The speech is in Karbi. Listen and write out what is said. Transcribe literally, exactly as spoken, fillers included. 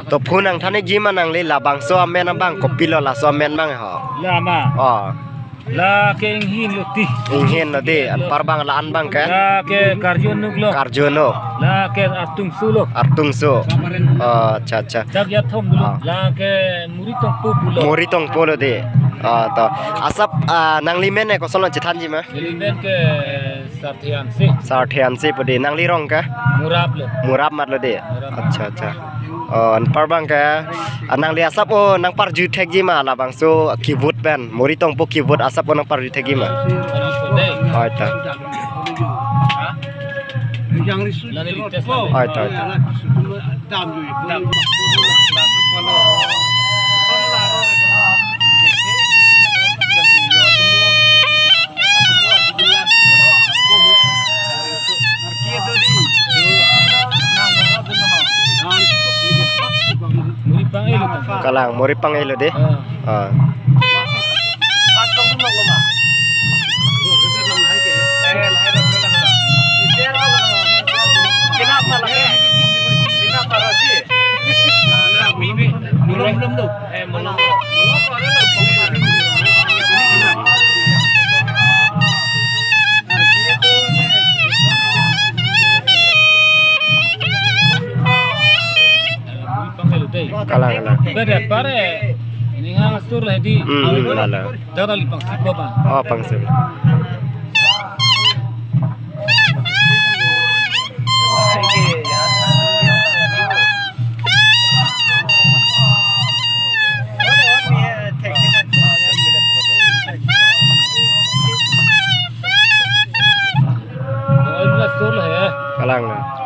To phu nangthan-ikji ma nangli, labangso amen abang kopilo, laso amen abang ho? Lama. Oh. Lake Inghin lo ti. Inghin lo di, anpar abang la-an abang ke? Lake Karjunuk lo. Karjunuk. Lake Artungsu lo. Artungsu. Oh, acha, acha. Dak ya thom lo. Ah. Lake Muri Tongpo pulo. Muri Tongpo lo di. Ah, to. Asap, ah, nangli men ke kosonlo chethanji ma? Neli men ke Sarthe Hanse. Sarthe Hanse pu di. Nangli rong ke? Murap lo. Murap mat lo di. Murap. Acha, acha. Oh, anpar abang ke, ah, nangli asap o nangparju thekji ma labangso kivut pen, Muri Tongpo kivut asap o nangparju thekji ma? Hari ko dei. Oi ta. Lani lites lani. Oi ta, oi ta. Muri pang-e lo ta. Kalang, muri pang-e lo di. Ah. Ah. Kalang, kalang. Beda pare. Ini ngang sur lah di. Hmm, hmm, lalo. Dak kali pangsi ko ba. Oh, pangsi. Kalang na.